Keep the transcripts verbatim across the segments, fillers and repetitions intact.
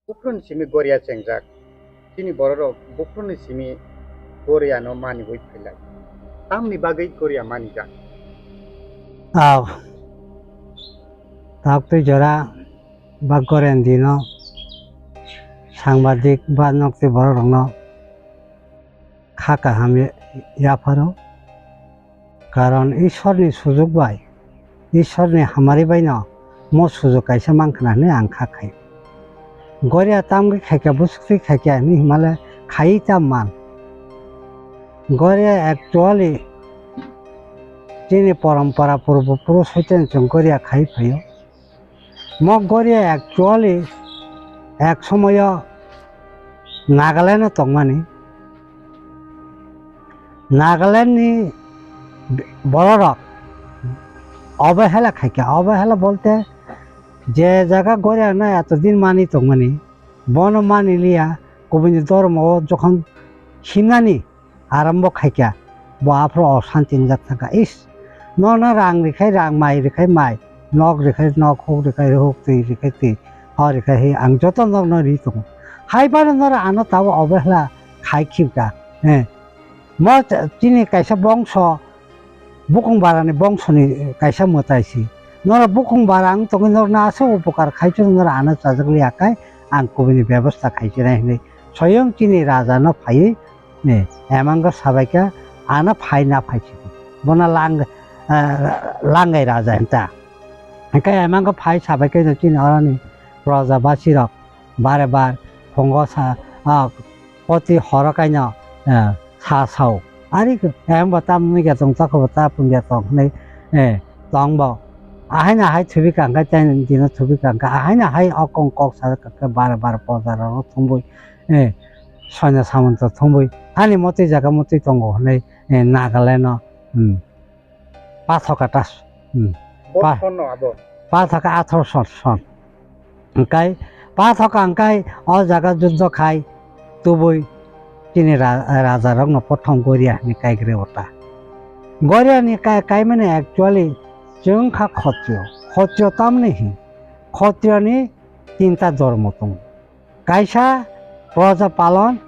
Buphuruni simi Goria chengjak. Chini bororok buphuruni simi Goriano maniwi phailai. Tamni bagwi Goria manijak? Aw. Taktwi jora ba Goriani dino sangbadik ba nokti bororokno kha kaham ya-, yapharo. Karon Ishwarni sujuk bai, Ishwarni hamari baino mo sujuk kaisa mankha na hinwi ang kha khai. Goria tamgwi khaikha, bwswktwi khaikha hinwi himale khaiwi tam man. Goria actually chini porompora purbo purush hoiteno chwng Goria khai phaio. Mo Goria actually ek somoyo Nagaland o tongmani. Nagaland ni bororok obehela khaikha, obehela bolte je jaga Goria no etodin mani tongmani, bono mani liya, kubuni dhormo o jokhon himnani arambo khaikha, bo aphuru osanti wngjak thangkha. Is, nono rang rwkhai, rang mai rwkhai mai, nok rwkhai nok, huk rwkhai huk, twi rwkhai twi, hor rwkhai hi, ang joto nokno ri tongo. Hai phano noro ano tabuk obehla khai khibka. Eh, mo ch-, chini kaisa bongso, bukung barani bongsoni kaisa mwtai si. Noro bukung bara wng tongwi norno aswk upokar khai chwng noro ano chajak liya khai ang kubuni bebosta khai chinai hinwi soyong chini raja no phaiwi ni emango sabaikha ano phai na phai si. Bono lang, eh, langai raja hinta. Hingke emango phai sabaikha chini oroni proja basi rok bare bar phungo sa, ah, poti horo kaino, eh, sa sao. Ari ke, em bo tam nui ke tong, tako bo ta pun ke tong, nei, eh, tong bo. Ahai na hai thubi kang kai, ten dino thubi kang kai, ahai na hai okong kok sa kak ke bar bar pojar ro thumbui, eh, soina samanta thumbui. Ani motwi jaga motwi tongo, nei, eh, Nagaland no, hmm. Pathoka tas, hmm. Bo Pa-, phone no abo. Pathoka athor son, son. Hingkai, pathoka hingkai o jaga juddo khai tubui chini ra-, raja rokno prothom Goria hinwi kaikre ota. Goria ni kai-, kaimani actually chwng kha Khotriyo. Khotriyo tamni hi? Khotriyo ni tinta dhormo tongo. Kaisa proja palon,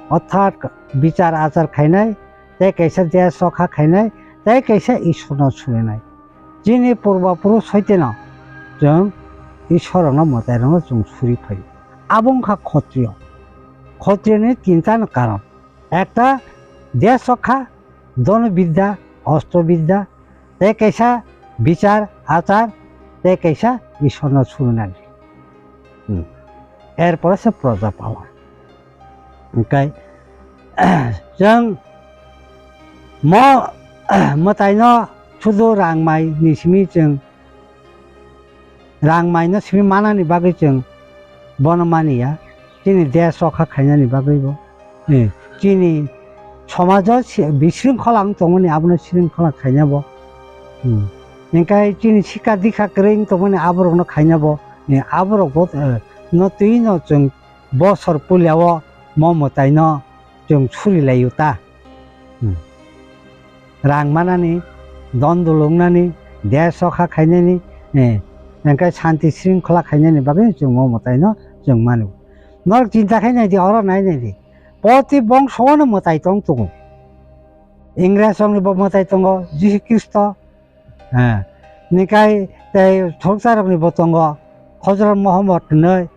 orthat bichar achar khainai, tei kaisa desh rokha khainai, tei kaisa Ishwarno surinai. Chini purba purush hoiteno chwng Ishwar rokno, mwtai rokno chwng suri phaio. Abo wngkha Khotriyo. Khotriyo ni tinta no karon. Ekta desh rokha, dhono bidya, ostro bidya, tei kaisa bichar, achar, tei kaisa Ishwarno surinani. Hmm. Erpore se proja palon. Hingkai, chwng mo, mwtaino sudu rangmai ni simi chwng rang maino simi manani bagwi chwng bono maniya, chini desh rokha khainani bagwibo, eh, chini somajo si-, bisringkhola wng tongmani abono sringkhola khainabo, hmm, hingkai chini sikha dikha kwrwi wng tongmani aborokno khainabo, eh, aborokbo, eh, no twi no chwng bosor puilao mo mwtaino chwng suri laio ta. Hmm. Rang manani, don dulungnani, desh rokha khainani, eh, hingke shanti shringkhola khainani bagwi chwng o mwtaino chwng mano. Norok chinta khai nai di, oro nai nai di. Poti bongso no mwtai tong tongo. Ingres rokni bo mwtai tongo, Jisu Khristo, eh, nikai tei thoroksa rokni bo tongo, Hojrot Muhammad hinwi.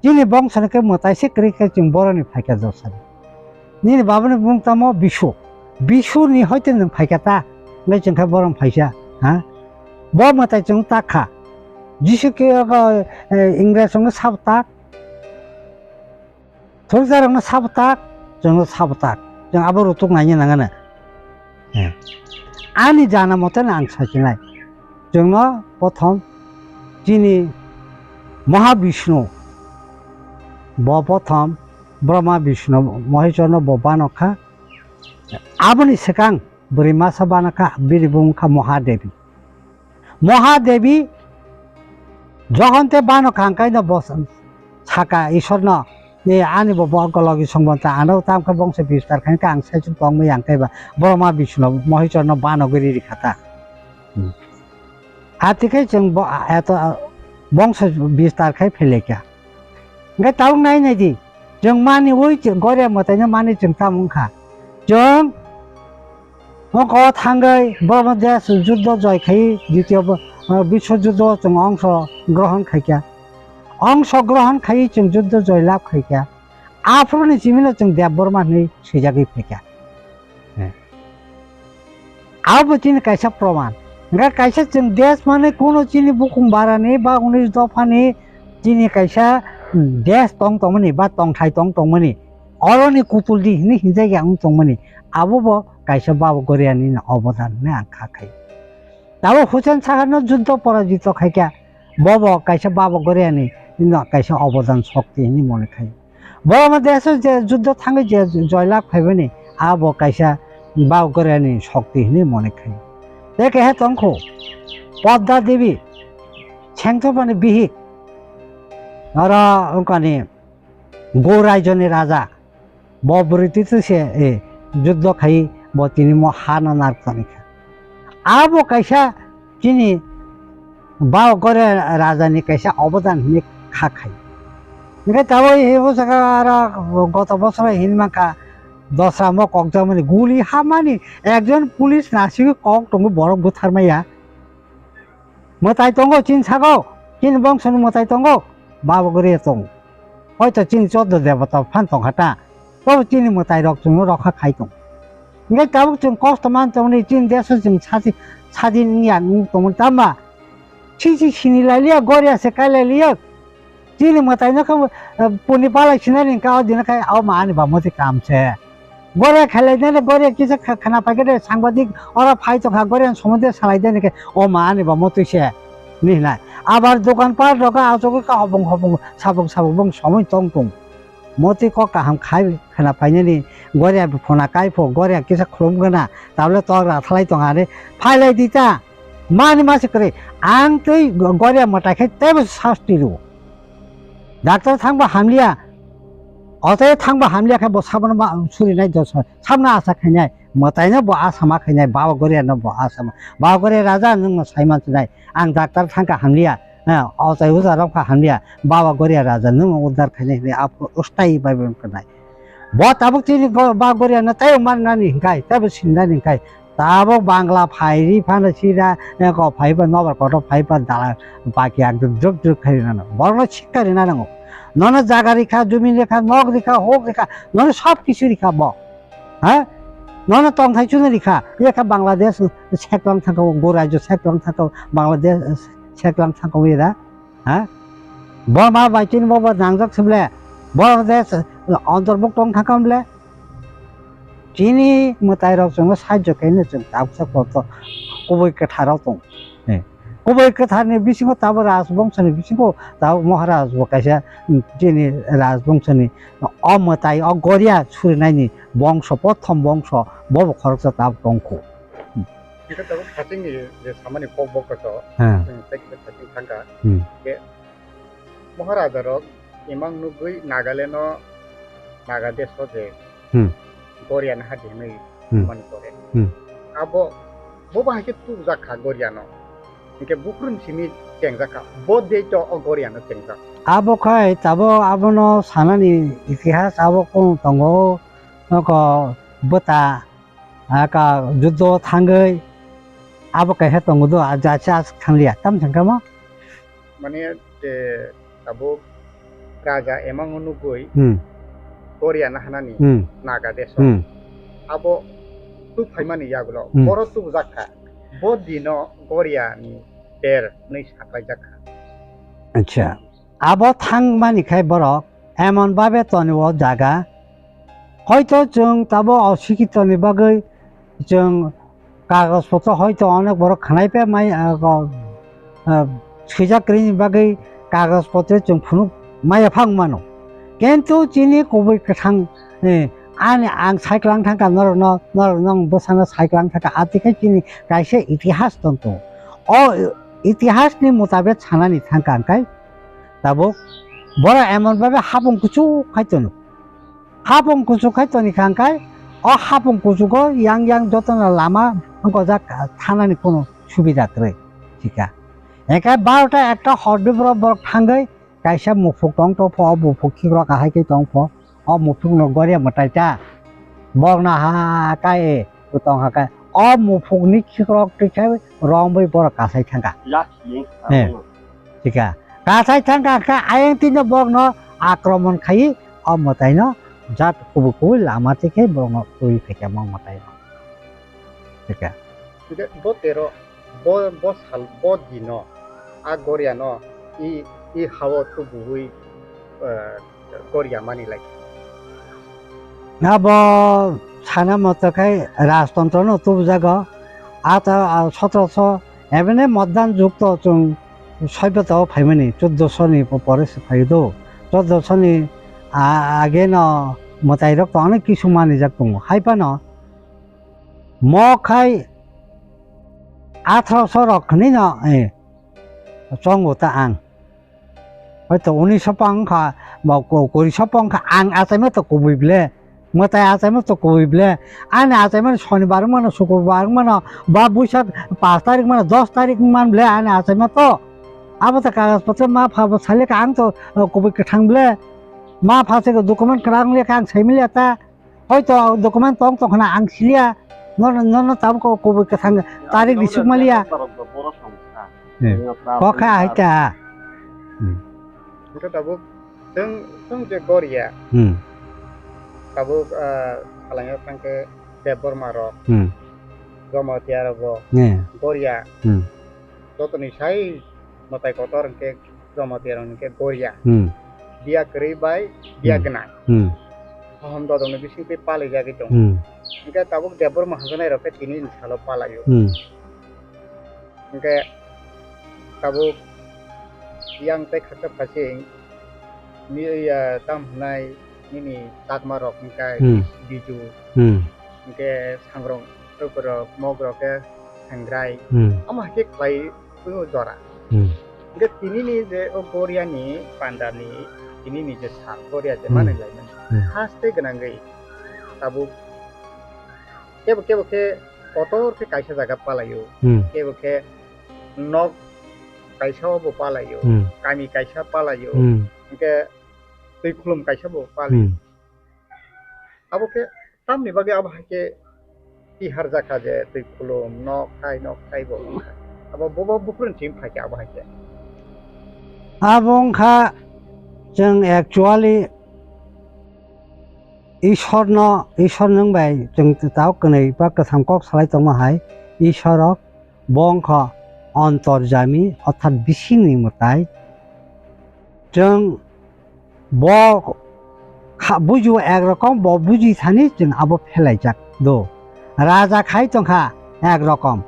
Chini bongso ni khe mwtai se kwrwi khe chwng boroni phaikha josani. Nini babani bumung tamo Bisu. Bisu ni hoite nwng phaikha ta, hwnwi chwng khe borom phaisa, ha? Bo mwtai chwng tak kha. Jisu khe ogo, eh, Ingres rokno sabo tak. Thoroksa rokno sabo tak, chwngno sabo tak. Chwng abo rutuk naina nangana. Eh. Ani jana mote no ang sachinai. Chwngno prothom chini Mahabishnu, bo prothom Brahma Bishnu Maheshwarno bo bano kha. Aboni swkang bwrwi masa bano kha, bini bumung kha Mahadevi. Mahadevi jokhon te bano kha, hwnkhe no bo saka Ishwarno, "Ni ani bo, bo logi songbo ta ano tam khe bongso bistar khain khe ang saichung tongmai yang khe ba Brahma Bishnu Maheshwarno bano gwi riri kha ta." Hmm. Ati khe chwng bo, a, eto, a, bongso bistar khai philai kha. Hingke tabuk nai nai di, chwng mani ui chwng Goria mwtaino mani chwng tamo wngkha. Chwng nokho thangwi borokno desh juddho joy khai, ditiyo bo, ah, biswa juddho chwng ongso grohon khaikha. Ongso grohon khaiwi chwng juddho joy lab khaikha. Aphuruni simino chwng Debbarma hinwi swijagwi phaikha. Eh. Abo chini kaisa proman. Hingke kaisa chwng desh mani kuno chini bukung barani ba unis dophani chini kaisa, mm, desh tong tongmani ba tongthai tong tongmani. Oroni kutul di hinwi hinjak ya wng tongmani. Abo bo kaisa Baba Goriani ni obodan hinwi ang kha khai. Tabuk Hussein Sagar no juddho porajito khaikha. Bobo kaisa Baba Goriani no kaisa obodan shokti hinwi mone khai. Borokno desh je juddho thangwi je joylab khaibani, abo kaisa Baba Goriani shokti hinwi mone khai. Tei keha tongkhu, Podda Devi, Sengthopani bihik, oro wngkani Go raijoni raja, bo bwrwi twi twi se, eh, juddho khai bo tini mo ha no narwk toni kha. Abo kaisa chini Baba Goria raja ni kaisa obodan hinwi kha khai. Hingke tabuk e bwswk aro goto bosoro hinwi mankha dosra mo kokjakmani guli hamani ekjon police nasigwi kok tongwi borok bwtharmaya. Mwtai tongo chini sago, chini bongso ni mwtai tongo, Baba Goria tongo. Hoito chini choddo debota phan tongkha ta, tobo chini mwtai rok chwngno rokha khai tong. Hingke tabuk chwng kosto man tongni chini desh o chwng sadi, sadi wngya wng tongmani tama. Sisi sini lailiya, Goria se kai lailiya. Chini mwtai no khe, eh, puni palai sinani hingke o dino khe o ma ani ba moti kam se. Goria khelai nani, Goria kisa kha-, khana paikhe de sangbadik oro phai tongkha, Goria somode salai de nike o ma ani ba motwi se ni hinai. Abar dokan pat rok asogwi kha hobong hobong sabuk sabuk bong somoi tong tong. Motwi kok kaham khai khana painani Goria phona kai pho, Goria kisa khulum gana, tabole tok ra thalai tong ani phailai di ta. Mani masi kwrwi, ang tei go-, Goria mwtai khai teibo sasti rwo. Doctor thangba hamliya, ote thangba hamliya khe bo sabono ma-, surinai dosa, sabna asa khainai, mwtaino bo asa ma khainai, Baba Goria no bo asa ma. Baba Goria raja nwng no sai man sinai, ang doctor thangkha hamliya, ha, ochai uja rok kha hamliya, Baba Goria raja nwng no uddar khainai hinwi aphuru ustai bai bai khnai. Bo tabuk chini go-, Baba Goria no tei man nani hinkai, tei bo sin nani hinkai, Tabuk Bangla phairi phano sira, eh, kok phaiba, nobar kotor phaiba, dala baki ang druk druk khai rina nango. Borokno sikha rina nango. Nono jaga rikha, jumi rikha, nok rikha, hok rikha, nono sob kisu rikha bo. Ha? Nono tongthai chuno rikha. Yekha Bangladesh seklang thangkha, go rajyo seklang thangkha, Bangladesh seklang thangkha wira. Ha? Bo ma bai chini bo bo nangjak se ble. Bo de se, ontorbuk tong thangkha ble. Chini mwtai rok chwngno sahajyo khaino chwng tabuksa koto kubui kwthar rok tong. Eh. Kubui kwthar ni bisingo tabo rajbongso ni bisingo tabo Maharaj bo kaisa, mm, chini rajbongso ni o mwtai o Goria surinaini bongso, prothom bongso bo bo khoroksa tabuk tongkhu. Hingke tabuk hachingni je samani kok bokto, ha, chwng tei kisa haching thangkha. Hmm. Ke Maharaja rok imang nugwi Nagaland o, Naga desh o je, hmm, Goria naha di hinwi, hmm, mani kore. Hmm. Abo, bo bahai khe tubujak kha Goria no. Hingke bukrun simi chengjak kha. Bo dei to o Goria no chengjak. Abo khai tabo abono sanani itihas abo kung tongo, noko bwta Aka judo thangwi abo kaisa tongo do, a jaisa aswk thangliya, tam thangkha mo? Mane, je tabuk raja emang nugwi, hmm, Goria nahanani, hmm, Naga desh. Hmm. Abo tu phaimani yagulo, hmm, boro tubujak kha. Bo dino Goria ni ter nwi saklaijak kha. Acha. Abo thangmani khai borok emon babe toni o jaga. Hoito chwng tabo osikitoni bagwi chwng kagoj potro hoito onek borok khnai pe mai, ah, ko, ah, swijak kwrwini bagwi kagoj potro chwng phunuk maya phang mano. Kintu chini kubui kwthang, eh, ani ang saiklang thangkha norokno, norokno ang bwsano saiklang thangkha, atikhai chini kaisa itihas tongto. O itihasni mutabek sanani thangkha hwnkhe tabuk borok emon babe hapung kuchuk khai tono. Hapung kuchuk khai toni kha hwnkhe, o hapung kuchugo yang yang jotono lama wngkojak, thanani kono subida kwrwi thika. Hingkhe barota ekta hor dubro borok thangwi Kaisa muphuk tong tong pho, o muphuk khikrok ahai khe tong pho, o muphuk no goria mwtai ta. Bok no ha kai tong ha kai. O muphuk ni khikrok twi khai rong bai borok kasai thangka. Last link. Eh. Thika. Kasai thangka kha ayang tino bok no akromon khai o mwtai no jat kubui kubui lama twi khai bok no twi phaikha mo mwtai no. Thika. Hingke bo tero, bo, bo sal, bo dino, a goria no, i, i hao tubuwi, eh, goria mani lai. Abo sana moto khai rajtontro no tubujago, a ta, a, sotoroso, ebene moddan jug to chwng soibota o phaimani, choddoso ni po-, pore se phai do, choddoso ni a-, age no mwtai rok to onek kisu manijak tongo, hai phano, Mo khai atharoso rok hinwi no, eh, chongo ta ang. Hoito unisho pang wngkha, ba ko-, kuri so pang wngkha, ang achaima to kubui ble, mwtai achaima to kubui ble, ani achaimani sonibar wngmano, sukurbar wngmano, ba buisak pash tarik mano, dos tarik wngman ble ani achaima to. Abo to kagaj potro ma pha bo sale ka ang to, eh, kubui kwthang ble, ma pha se document kwrang le ka ang saimiliya ta. Hoito document tong tong khna ang siliya, nono, nono tabuk ko kubui kwthang tarik risuk maliya. Kokha hai ta. Hmm. Hwnkhe tabuk chwng, chwng je goria. Hmm. Tabuk, ah, salaino thangkhe Debbarma rok, Hmm. Jamatia rok bo Hmm. goria. Hmm. Jotoni sai mwtai kotor hwnkhe Jamatia rok hwnkhe goria. Hmm. Biya kwrwi bai biya Hmm. gwnang. Hmm. Sohom dodokni bisingtwi palaijagwi tongo. Hmm. Hwnkhe tabuk Debbarma hwnjaknai rok khe tini ni salo palaio. Hmm. Hwnkhe tabuk yang tei khaksa phasing mi, ya, tam hwnai nini chakma rok hwnkhe Hmm. Biju. Hmm. Hwnkhe sangrong, rok, mog rok khe sengrai. Hmm. Omo hai khe khlai o jora. Hmm. Hwnkhe tini ni je o goria ni panda ni tini ni je sal goria je Hmm. manwi lai mani. Hmm. Haste gwnangwi tabuk kebo kebo khe kotor khe kaisa jaga palaio. Hmm. Kebo khe nok kaisa o bo palaio. Hmm. Kami kaisa palaio. Hmm. Hwnkhe twi khulum kaisa bo palaio. Hmm. Abo khe tamni bagwi abo hai khe tihar jakha je twi khulum nok khai nok khai bo. Abo bobo buphuruni simi phai khe abo hai khe. Abo wngkha chwng actually Ishorno, Ishor nwng bai chwng tao kwnwi ba kwthang kok salai tongma hai Ishorok. Bo wngkha ontorjami, orthat bisingni mwtai. Chwng bo kha-, bujibo ek rokom, bo buji thani chwng abo phelaijak do. Raja khai tongkha ek rokom.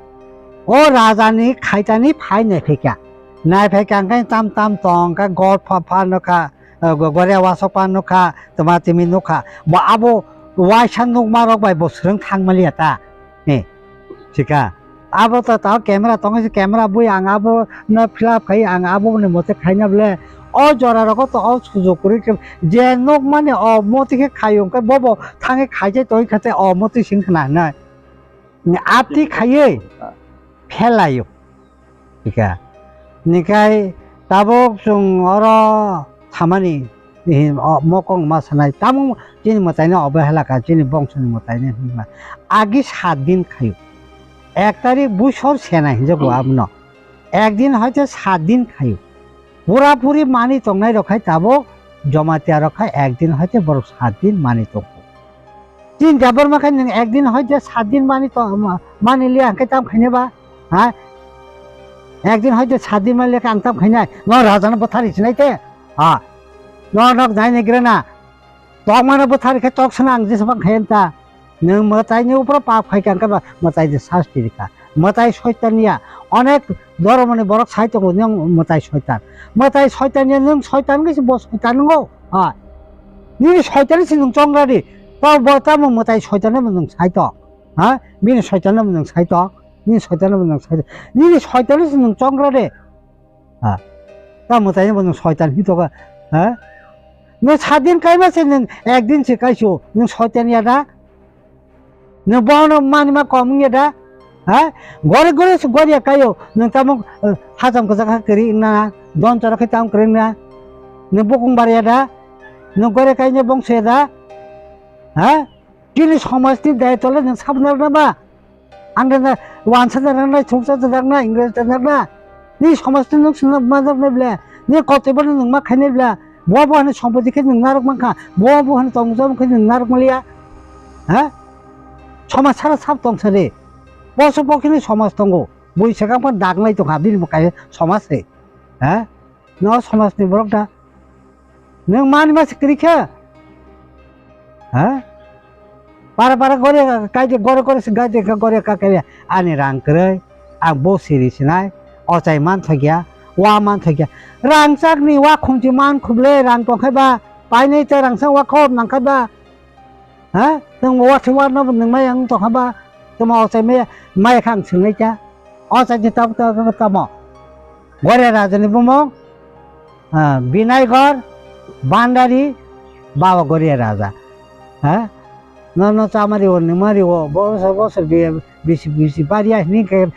O rajani khaitani phai naiphaikha. Naiphaikha hwnkhe tam tam tongkha, gor pha pha nokha, eh, go-, goria wasok pha nokha, tma timi nokha. Bo abo waisa nukma rok bai bo swrwng thangmaliya ta. Eh, thika. Abo to tao camera tongo se camera bui ang abo no fill up khai ang abo ni mote khaina ble. O jora rogo to o sujuk kwrwi khe je nuk mani o moti khe khaiyung khe bobo thangwi khaijai toi khate o moti sing khna hinai. Ni ati khaiwi phelaio. Thika. Nikai tabuk chwng oro thamani, eh, o mokong ma sanai. Tamo chini mwtaino obohela kha, chini bongsoni mwtaino hinma. Agi sat din khaio. Ek tarik busor sena hinjago abono. Ek din hoite sat din khaio. Pura puri mani tongnai rok khai tabuk Jamatia rok khai ek din hoite borok sat din mani tongo. Chini Debbarma khe nwng ek din hoite sat din mani to-, ma-, mani liya hwnkhe tam khaina ba? Ha? Ek din hoite sat din mani liya khe ang tam khainai? No rajano bwthari sinai te? Ha? No nok nai nai gra na? Tokmano bwthari khe tok sana ang jesa bang khayan ta. Nwng mwtaini upro pap khai kha hwnkhe ba mwtai de sasti rikha. Mwtai soitan ya. Onek dhormoni borok sai tongo nwng mwtai soitan. Mwtai soitan ya nwng soitan khe se bo soitan wngo. Ha. Nini soitani se nwng chongra di. Tamo bo tamo mwtai soitani bo nwng sai tok. Ha? Bini soitani bo nwng sai tok. Nini soitani bo nwng sai tok. Nini soitani se nwng chongra de. Ha. Tamo mwtaini bo nwng soitan hi tok. Ha? Nwng sat din kaima se nwng ek din se kaisu. Nwng soitan ya da. Nwng bono manima kom wngya da? Ha? Gori gori se goriya kayo. Nwng tamo, eh, hacham kwchak ha kwrwi wngna. Don chora khe tamo kwrwi wngna. Nwng bokong bar ya da? Nwng gore kainai bongso ya da? Ha? Chini somajni daitwle nwng sabna rwna ba? Ang rwna wansa da rwnai, thuksa da rwnai, English da rwnai. Ni somajni nwng swnam ma rwnai ble. Ni kotoi bono nwng ma khainai ble. Bo bo hani sompoti khe nwng narwk mankha. Bo bo hani tongmung khe nwng narwk manliya. Ha? Somaj sara sab tong sari. Boso bokhini somaj tongo. Bui swkang phan dagnai tongkha, bini bo kaisa somaj se. Ha? No somajni borok da. Nwng mani ma se kwrwi khe? Ha? Para para gore kai de, gore gore se gai de, gore ka kai de. Ani rang kwrwi, ang bo siri sinai, ochai man thokya, wa man thokya. Rang chakni wa khumchi man khuble, rang tong khai ba, painai ta rang sang wa khop nang khai ba. Ha? Nwng watwi watno nwng maya wng tongkha ba? Tamo ochai maya, maya kha ang swngnai kha. Ochai ni tamo, tamo, tamo, tamo. Goria raja ni bumung, ah, Binaigor, Bandari, Baba Goria raja. Ha? No, no, chamari o, nwng mari o, bosor, bosor, bi-, bisi, bisi, bariya hini khe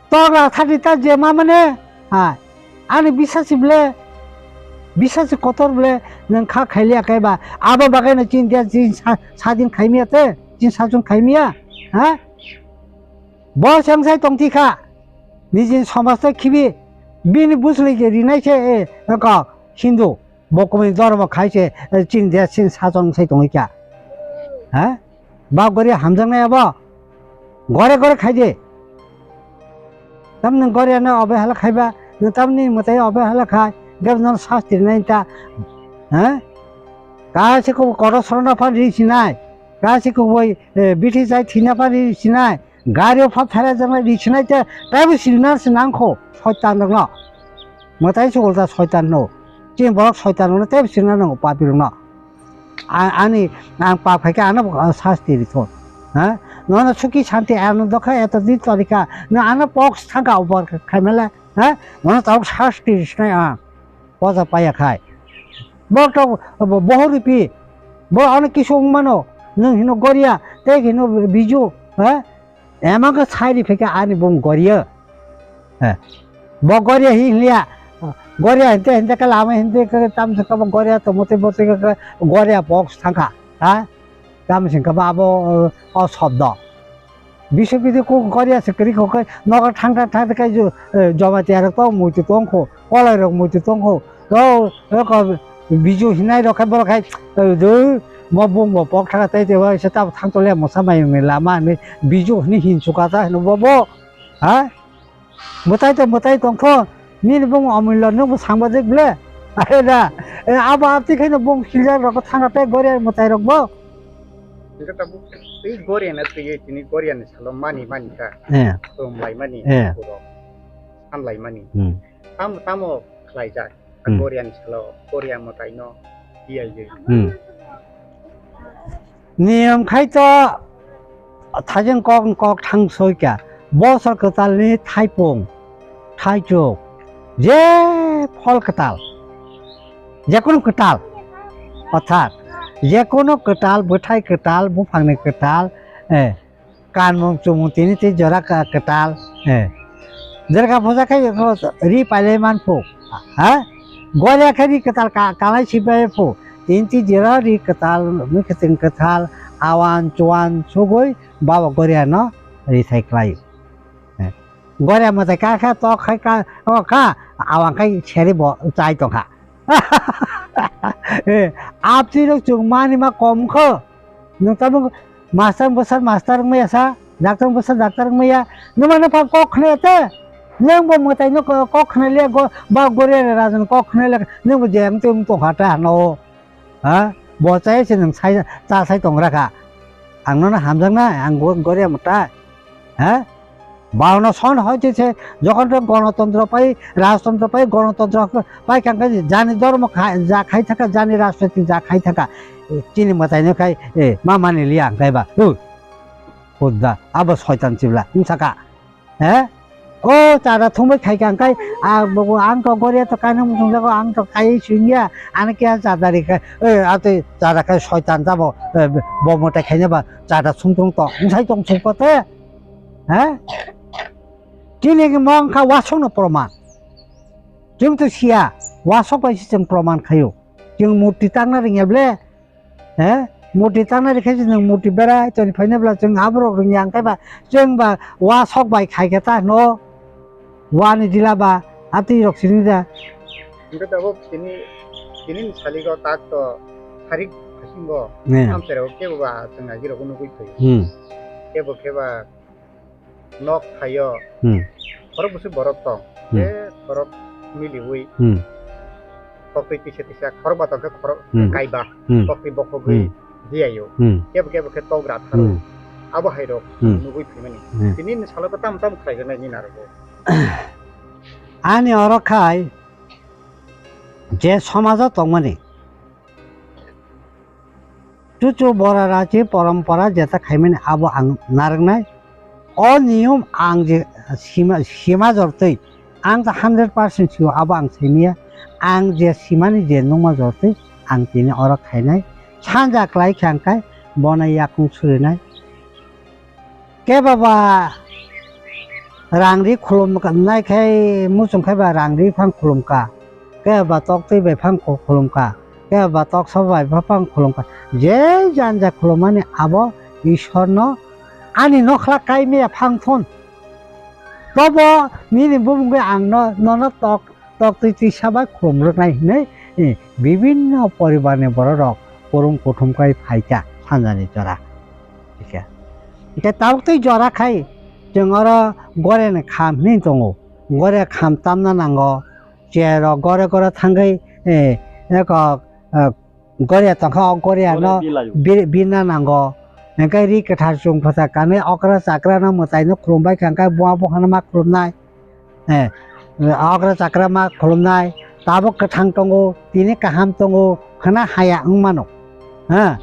Tok ra thani ta je ma mane, ha, ani bisasi ble, bisasi kotor ble, nwng kha khailiya khe ba, abo bagwi no chini dia chini sa-, sadin khaimiya te, chini sajon khaimiya, ha? Bo se wng sai tong tikha, nijini somaj tai khibi, bini bwswlwi je rinai se, e, wngkha Hindu. Bo kumui dormo khai se, eh, chini desh chini sason sai tongwi kha. Ha? Ba gori hamjaknai abo? Gore gore khai di. Tamni gori ano obe hala khai ba, tamni mwtai obe hala khai, gab non sasti nai ta. Ha? Kasi ko koro sorona phan ri sinai, kasi ko boi, eh, bithi jai thina phan ri sinai. Gari o phap thara jang lai ri sinai te, taibo siri nar se nang kho, soitan rok no. Mwtai se ulta soitan no. Chini borok soitan rok no taibo siri nar nango papi rok no. A-, ani, ang pap khai khe ano bo sasti ri thon. Ha? Nono suki santi ano dokha eto din torika. No ano pok thangka obor khai mele. Ha? Nono tabuk sasti ri sinai ang. Poja paya khai. Bo to bo-, bohor ripi. Bo ano kisu wng mano. Nwng hino goria, tei hino biju. Ha? Emang khe sai ri phika ani bung goria. Ha. Bo goria hi hliya. Goria hinte hinte ka lama hinte ka tam se ka bo goria to mote mote ka goria box thangka. Ha? Tam se ka ba abo, o sobdo. Bisu bisu kok goria se kri kok nogo thang thang thang kai ju, eh, joma tiya rok to muitu tong kho, kolai rok muitu tong kho. To, to ko biju hinai rok khai borok khai, eh, do mo bung bo pok thang tai te wa se ta thang to le mo sa mai ni lama ni biju ni hin chuka ta no bo bo. Ha? Mwtai to mwtai tong kho, nini bung omullo nung bo sangbadik ble. Are da, eh, abo abti khai no bung siljak rok thang tai goria mwtai rok bo. Hingke tabuk tei Goria no twiwi tini Goria ni salo mani mani kha. Eh. Tum lai mani eh. Puro san lai mani. Hmm. Tamo tamo khlai jak. Hmm. Goria ni salo Goria mwtai no tiyai je. Hmm. Niyom khai to thajeng kok kok thang soi kha. Bosor kwtal ni thaipung. Thaichuk, je phol kwtal, jekunu kwtal, orthat jekunu kwtal, bwthai kwtal, buphangni kwtal, eh, kanmung chumung tini tei jora ka-, kwtal, eh, jerga puja khai ri pailai manphu, ha? Goria khe ri kwtal ka-, kalai sibai phu, tini tei jora ri kwtal, mwkhwtwng kwtal, awan chuan sugui baba Goria no ri sai klai. Eh. Goria mwtai ka kha tok khai ka, o ka, awang khai seri bo chai tong kha. Eh, apti rok chung mani ma kom kho. Nwng tamo master bwsar master wngmaya sa, doctor bwsar doctor wngmaya. Nwng mano pha kok khna te. Nwng bo mwtai no ko-, kok khna le go, ba Goria rajan kok khna le, nwng bo je ang tum tong kha ta no. Ha? Bo chaya se nwng sai, cha sai tong rakha. Ang nono hamjaknai, ang go-, goria mwtai. Ha? Barono son hoite se, jokhon to gonotontro pai, rajtontro pai, gonotontro pai kangkhe jani dhormo kha-, ja khai thaka, jani rajniti ja khai thaka. Chini mwtaino khai, eh, ma mani liya ang kaiba. Huh. Hudda, abo soitan chibla, wng saka. He? O chada thumbai khai kha, ang kai, a, bo, ang to goria to kaino muchung jago, ang to kai singya, ano kya chada ri kha, e, ate chada khai soitan jabo, e, bo motai khaina ba, chada sumtung to, wngsai tong sukha te, he? Chini ki mong kha wasung no proman. Chwng to siya, wasok bai se chwng proman khaio. Chwng murti tangna rwngya ble, he? Murti tangna rwkhe se chwng murti berai toni phaina bla chwng aborok rwngya hwnkhe ba chwng ba wasok bai khai khe ta hwno. Wani dila ba atwi rok sini da. Hwnkhe tabuk tini, tini ni saligo tak to sarik hasingo. Ne. Amchai rok kebo ba chwng agi rok nugui thai. Hmm. Kebo khe ba nok thaio. Hmm. Khorok bwswk borok tong. Hmm. Je khorok miliwi. Hmm. Koktwi tisa tisa khorok ba tongkhe khorok Hmm. kaiba. Hmm. Koktwi bokhogwi Hmm. diyaio. Hmm. Kebo kebo khe tok ra tharo. Hmm. Abo hai rok Hmm. nugui phaimani. Hmm. Tini ni salo tam tam khlai gwnai ni narogo. Ani oro khai je somajo tongmani. Chuchu bora rachi porompora jeta khaimani abo ang narwknai. O niyom ang je sima, sima jortwi ang ta hundred percent sio abo ang simiya. Ang je simani je nungma jortwi ang tini oro khainai. Sanja klai khe ang kai bona yakung surinai. Kebo ba rang ri khulum nai khai muchung khai ba rang ri phang khulum ka, kebo ba tok twi bai phang khu-, khulum ka, kebo ba tok sabo bai phang khulum ka. Je janja khulumani abo Ishwarno ani nokhla kai maya phang thun. Bobo nini bumungwi ang no, nono tok tok twi twi sabai khulum rwknai hinwi, eh, bibinno poribarni bororok kurum kuthum khai phaikha sanjani jora. Hingkhe, hingkhe tabuk twi jora khai chwng oro goreni kham hinwi tongo. Gore kham tamna nango. Chair rok gore gore thangwi, eh, eko, eh, Goria tongkha, o goria no Goria bilayo. Bir-, birna nango. Hingkhe ri kwthar chwng phatar kanwi okra chakra no mwtai no khulumbai kha, hingkhe buma bupha no ma khulumnai. Eh, okra chakra ma khulumnai. Tabuk kwthang tongo, tini kaham tongo, khna haya wng mano. Ha?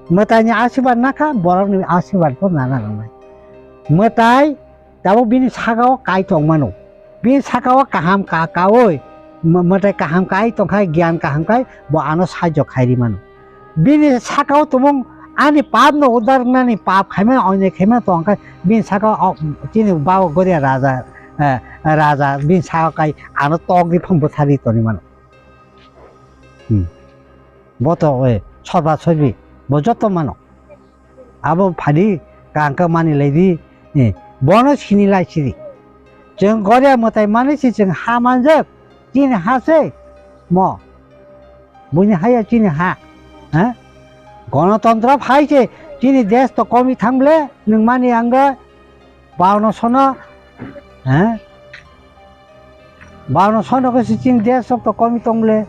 Mwtai ni asirwad nakha, borok ni asirwad bo nana nangnai. Mwtai tabuk bini saka o kai tong mano. Bini saka o kaham ka, kaui, mw-, mwtai kaham kai tongkhai, giyan kaham kai, bo ano sahajyo khai ri mano. Bini saka o tumung ani pap no udar wngnani pap khaima, oinai khaima tongkhai, bini saka o chini babu Goria raja, eh, raja bini saka kai ano tok ri phang bwthar ri toni mano. Hmm. Bo to, eh, sorba sorbi, bo joto mano. Abo phadi, kangka mani lai di, eh, bono sini lai sidi. Chwng Goria mwtai mani si chwng ha manjak, chini ha se, mo. Buini haya chini ha, ha? Gonotontro phai se, chini desh to komi thang ble, nwng mani ang ga, Baono sono, eh? Baono sono khe si chini desh sok to komi tong le.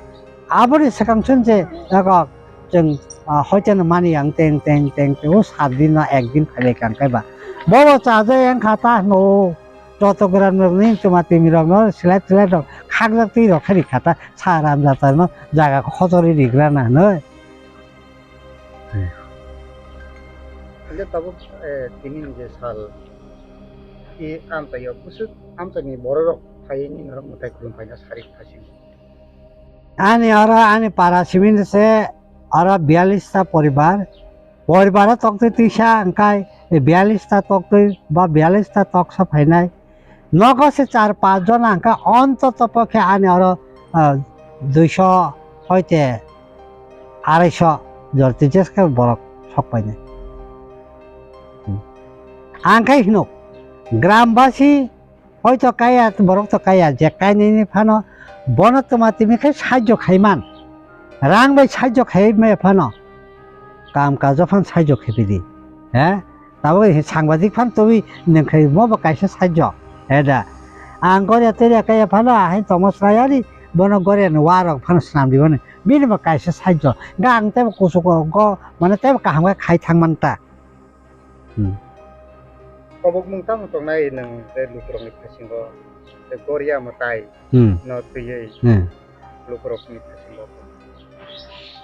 Aboni swkang chwng je eko chwng, ah, hoite no mani ang teng, teng, teng, teng, o sat din no ek din phai lai kang kaiba. Bobo cha je yang kha ta hwno. Joto gram rok ni chuma timi rok no slap slap rok khakjak twi rok khe ri kha ta sa ram jata no jaga khochori ri gra na hwnwi. Hmm. Hingke tabuk, eh, tini ni je sal, i amchai o bwswk amchai ni borok rok phai nini norok mwtai khulum phaina sari khasing. Ani oro ani para simi se oro biyallis ta poribar, poribar o tok twi twisa hingkai biyallis ta tok twi ba biyallis ta tok sa phainai. Nogo se char panch jona hingkha ontoto pokhe ani oro, ah, duiso hoite araiso jor twi jeske borok sok painai. Hmm. Ang khai hino, gramwasi hoito kaya, borok to kaya, je kainwini phano bono twma timi khe sahajyo khaiman, rang bai sahajyo khai maya phano, kam kajo phan sahajyo khaipidi, he? Tabuk he sangbadik phan twi nwng khai mo bo kaisa sahajyo, he da? Ang goria toria kaya phano ahai tongma swlai ani, bono goria ni wa rok phano swnam di bono, bini bo kaisa sahajyo, ga ang tebo kuchuk go, mane tebo kaham khe khai thang man ta. Hmm. Kobokmung tamo tongnai nwng tei lukurokni phasingo tei goria mwtai Hmm. no twiwi Hmm. lukurokni phasingo.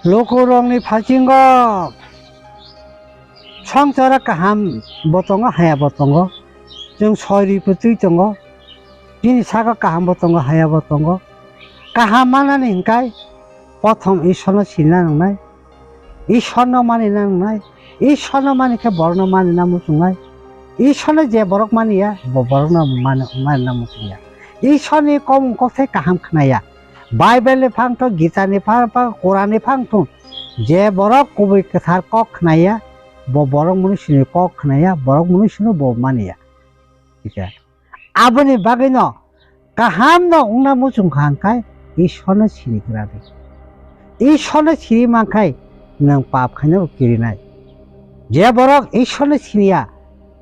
Lukurokni phasingo songsara kaham bo tongo, haya bo tongo. Chwng soi ri putwi tongo. Bini saka kaham bo tongo, haya bo tongo. Kaham manani hingkai Prothom Ishwarno sina nangnai, Ishwarno manina nangnai, Ishwarno mani khe borokno manina muchungnai, Ishwarno je borok maniya, bo borokno mani, manina muchungya. Ishorni komung kok se kaham khnaya. Bible ni phang thung, Gita ni phang thung, Quran ni phang thung, je borok kubui kwthar kok khnaya, bo borok munuisini kok khnaya, borok munuisino bo maniya. Aboni bagwino kahamno wngna muchung kha hwnkhe Ishorno sini kwrwi. Ishorno sini mankhai nwng pap khaina bo kirinai. Je borok Ishorno siniya,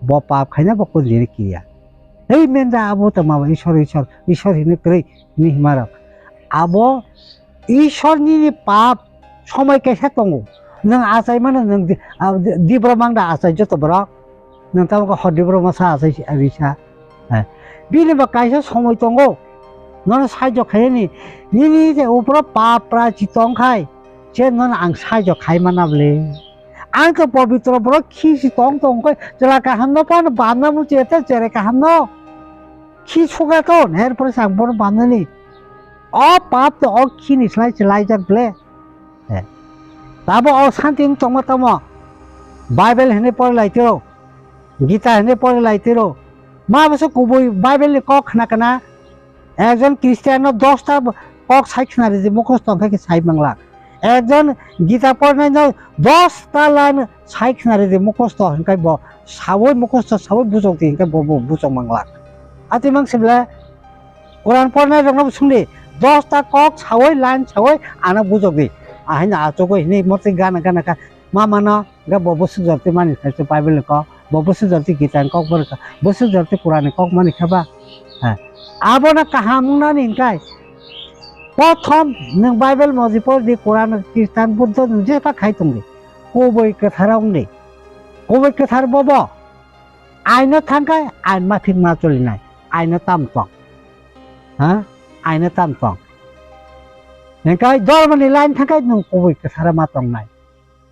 bo pap khaina bo kunjini kiriya. Hei menda abo tongma bo Ishor, Ishor, Ishor hini kwrwi hini himarok. Abo Ishor nini pap somoi kaisa tongo. Nwng achai mano, nwng di-, a, di-, dibro mangda achai joto borok. Nwng tamo khe hor dibro masa achai si-, risa. Eh. Bini bo kaisa somoi tongo. Nono saijo khaiyani. Nini je upro pap prachi tongkhai. Je nono ang saijo khai mana bwle. Ang khe pobitro borok khi si tong tong khe chwla kaham no phano bamna mu chete chere kaham no. Khi suga to, her pore sang bono bamnani. O pap to o khini slai se laijak ble. Eh. Tabo o santi wng tongma tamo. Bible hwnwi pore lai tiro. Gita hwnwi pore lai tiro. Ma bwswk kubui Bible ni kok khna kana. Ekjon Christian no dosta kok sai khna ridi mukhosto hwnkhe sai mangla. Ekjon Gita pornai no dosta line sai khna ridi mukhosto hwnkhe bo sawi mukhosto sawi bujok di hwnkhe bo, bo bujok mangla. Ati mang sibla Quran pornai rokno bo sungdi, dosta kok sawi line sawi ano bujok di. Ahaino achugwi hini motwi gana gana kha ma mano hwnkhe bo bwswk jorti mani kha se Bible ni kok, bo bwswk jorti Gita ni kok bo rwkha, bwswk jorti Quran ni kok mani kha ba. Ha. Abono kaham wngnani hwnkhe prothom nwng Bible moji por di, Quran, Christian, Buddho nwng jepha khai tongdi. Kubui kwthar wngdi. Kubui kwthar bobo. Aino thangkhe ain maphik ma cholinai. Aino tam tong. Ha? Aino tam tong. Hingkai dormoni line thangkhe nwng kubui kwthara ma tongnai.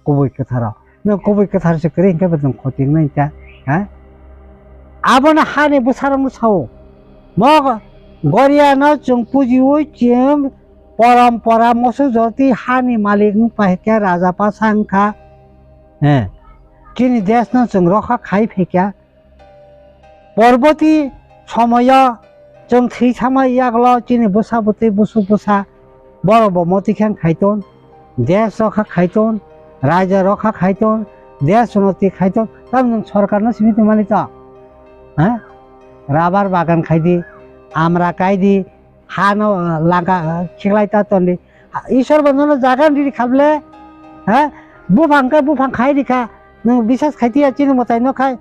Kubui kwtharo. Nwng kubui kwthar se kwrwi hingkhe bo nwng khoti wngnai ta. Ha? Abono hani bwsarokno sao. Mo Goriano chwng pujiwi chwng Porom pora moso joti hani malik wng paikha, raja pasa wngkha. He. Chini desno chwng rokha khai phaikha. Porboti somoyo chwng thwi sama yaklo chini bwsa bwtwi busuk bwsa borok bo moti khe khai ton. Des rokha khai ton. Raja rokha khai ton. Des unoti khai ton. Tam nwng sorkarno simi tongmani to. Ha? Rabar bagan khai di. Amra kai di. Hano, ah, langka, ah, khiklai ta tondi. Ha, Ishwar bo nono jaga riri kha bwle, ha? Buphang khe buphang khai rikha, nwng bisas khai tiya chini mwtai no khai.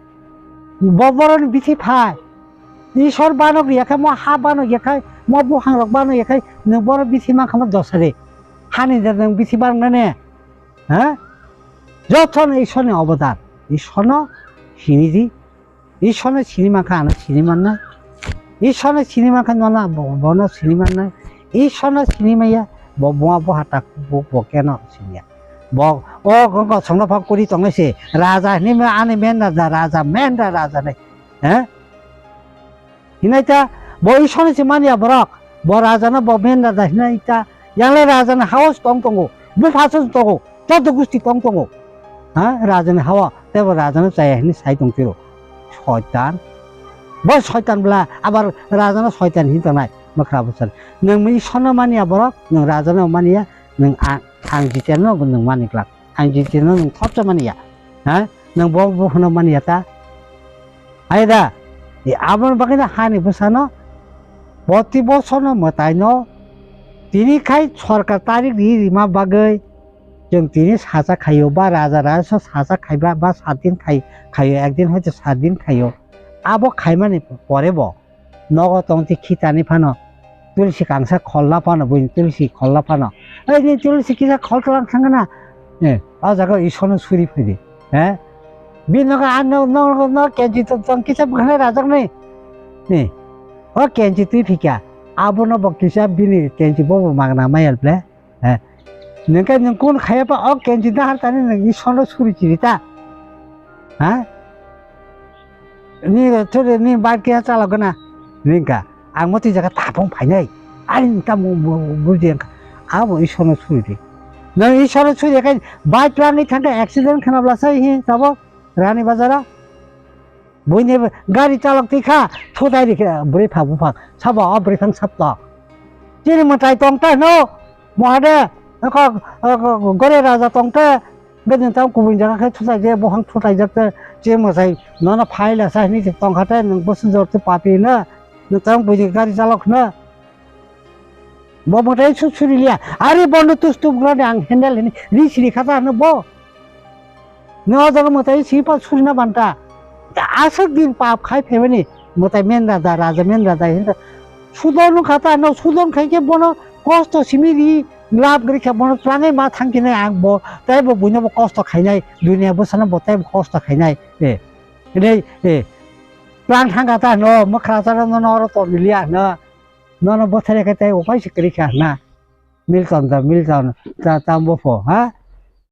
Bo boroni bithi phai. Ishwar banok ya khai, mo ha banok ya khai, mo buphang rok banok ya khai, nwng boro bithi mankha mo dosari. Hani da nwng bithi banok nane, ha? Jotono Ishwarni obodan. Ishwarno sini di. Ishwarno sini mankha, ano sini mannai. Ishwarno sini mankha, nono bo-, bono sini mannai. Ishwarno sini maya, bo buma bo hata bo, bo keno siniya. Bo, o, o, o, songno phang kuri tongnai se. Raja hinwi ma, ani men raja, raja, men ra-, raja nai. He? Hinai ta, bo Ishwarno se manya borok. Bo raja no bo men raja hinai ta. Yangle raja no house tong tongo. Bupha se tongo. Joto gusti tong tongo. Ha, rajani hawa, tebo rajano chaya hini sai tong tiro. Soitan. Bo soitan bla, abar rajano soitan hin tongnai, makra bwsal. Nwng mui sono mania borok, nwng rajano mania, nwng ang, ang jiteno bo nwng mani glak. Ang jiteno nwng thopsa mania. Ha? Nwng bo, bo hwno mania ta? Hai da, e aboni bagwi no hani bwsano, proti bosorno mwtaino, tini khai sorkar tarik ri rima bagwi, Chwng tini sacha khaio, ba raja raja sacha khaiba, ba sat din khai, khaio, ekdin hoito sat din khaio. Abo khaimani pore bo nogo tongti khitani phano tulsi kangsa kholna phano, buini tulsi kholna phano. Ei ni tulsi kisa khol tlang thangna. Eh, o jaga Ishwarno suri phidi. Eh? Bini nogo ang no, no, no, kenchi tong, tong kisa bwkhwnai rajaknai. Ni. O kenchi twi phikya. Abono bo kisa bini kenchi bobo magna mayal ple. Eh, nwng khe nwng kun khaya pa o kenji dahar tani nwng Ishwarno suri chiri ta? Ha? Ni thode ni bike khe chalok gana. Nwng kha ang moti jaga tapung phainai. Ani tamo buji ang kha. Abo Ishwarno suri di. Nwng Ishwarno suri khe bike langwi thangkhe accident khna bwla sai hi tabo Rani Bazar o. Buini gari chalok twi kha, thutai rikhe bwrwi phak buphang. Sabo o bwrwi phang sap tok. Chini mwtai tong ta hwno, mohade, kok, kok, gore raja tong ta, bedin tang kubun jaga khe thutai je, bohang thutai jak te, chini mwtai nono phai la sa hini tong kha te, nwng bosu jor te papi na, nwng tang buini gari chalok na. Bo mwtai su suri liya. Are bono tus tup grani ang handle hini ri siri khata hwno bo. Ni o jaga mwtai si pa suri na banta. Aswk din pap khai phaimani mwtai men raja, raja men raja hinta. Sudon no khata hwno, sudon khai khe bono kosto simi ri lab gri khe bono tlangai ma thang khe nai ang bo. Tai bo buino bo kosto khainai. Dunia bwsano bo tai bo kosto khainai. Eh. Rei, eh. Tlang thang khata hwno, mwkhra chara no no oro ton liya hwno. Nono bothai khe tei upai se kwrwi kha na. Milton da Milton, ta, ta bopho, ha?